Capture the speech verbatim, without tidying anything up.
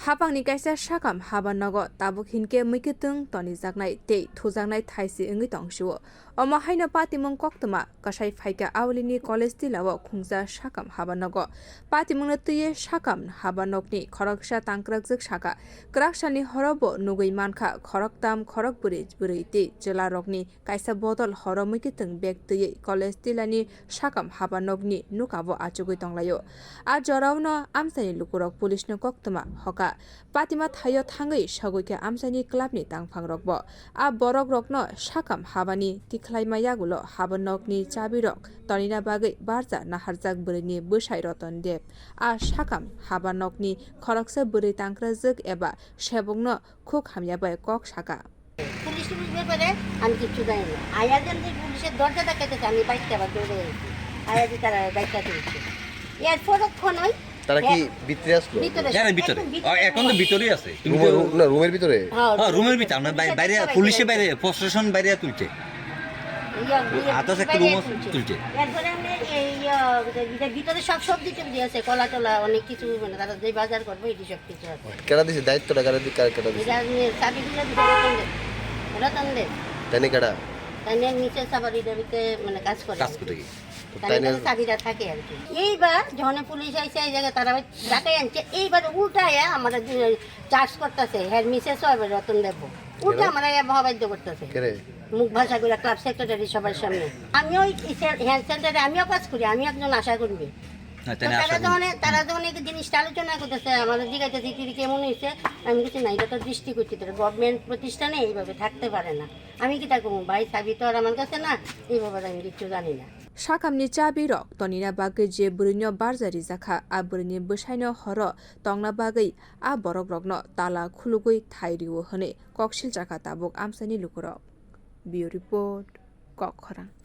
Khapangni kaisa sakam haba nogo tabuk hinkhe mwikitwng tonijaknai tei thujaknai thaisi wngwi tongsio. Omo haino patimung koktwma kwsai phaikha Aulini college tilao khungsa sakam haba nogo. Patimungno twiwi sakam haba nokni khoroksa tangkwrakjwk sakha. Kwraksani horo bo nugwi mankha khoroktam khorok bwrwi bwrwi tei chwlarokni kaisa bodol horo mwikitwng bag twiwi college tilani sakam haba nokni nukabo achugwi tonglaio. A jorao no amchaini lukurok police no koktwma hoka. Patima thaio thangwi sogwi khe amchaini club ni tangphang rok bo. A borok rokno sakam habani tikhlaima yagulo haba nokni chabi rok tonina bagwi barja naharjak bwrwi ni bwsai Roton Deb. A sakam haba nokni khoroksa bwrwi tangkwrajwk eba sebokno khuk hamya bai kok saka. পুলিশের ব্যাপারে আমি কিচ্ছু জানি না। আয়া যেন যে পুলিশের দরজা দেখাইতেছে, আমি বাইকটা আবার দৌড়ে গেছি। আয়া যে তারা বাইকটা তুলছে। এর পরক্ষণই তারা কি ভিতরে আসলো? ভিতরে যারা ভিতরে। একদম ও, এখন তো ভিতরেই আছে। তুমি রুমের তো রু- না রুমের ভিতরে? হ্যাঁ, হ্যাঁ, রুমের ভিতরে। আমরা বাই- বাইরে পুলিশে বাইরে প্রশাসন বাইরে তুলছে। ইয়া, ইয়া, আতো আছে একটা বাইরে রুমও তুলছে। তুলছে। এরপরে আমি এই ইয়া, এটা ভিতরে সব সবজি টবজি আছে, কলা টলা, অনেক কিছু, মানে তারা যে বাজার করবো, এটি সব কিছু আছে। কেডা দিছে দায়িত্বটা? কেডা দি- কার- কেডা দিছে? এটা আমি চাবি দিলে দিতে রতন দেব। রতন দেব। তাই না কেডা? তাই নিয়ে নিচে সাবার এটা ভিতরে মানে কাজ করে। কাজ করে কি? তাই নিয়ে চাবিটা থাকে আর কি। এইবার যখন পুলিশ আইছে এই জায়গায় তারা ডাকাই আনছে, এইবার উল্টায় আমাদের চার্জ করতেছে, হ্যাঁ মিসেস হবে রতন দেব। উল্টা আমরা এভাবে বাধ্য করতেছে। কেরে? মুখ ভাষা করে ক্লাব সেক্রেটারি সবার সামনে। আমি ওই হেলথ সেন্টারে আমিও কাজ করি, আমি একজন আশা কর্মী। হ্যাঁ, তো তাই না তারা আসলে যখন তারা যখন এই জিনিসটা আলোচনা করতেছে, আমাদের জিজ্ঞাসা দিদি কেমন হয়েছে, আমি কিছু না, এটা তো দৃষ্টি করছি, তারা গভর্নমেন্ট প্রতিষ্ঠানে এইভাবে থাকতে পারে না। আমি কি তা করবো? ভাই, চাবি তো আর আমার কাছে না, এই ব্যাপারে আমি কিচ্ছু জানি না। Sakamni chabi rok tonina bagwi je bwrwino barja rijakha, a bwrwini bwsaino horo tongna bagwi a borok rokno tala khulugwi thai rio hwnwi kok siljakha tabuk amchaini lukurok. Bureau Report, Kokkhorang.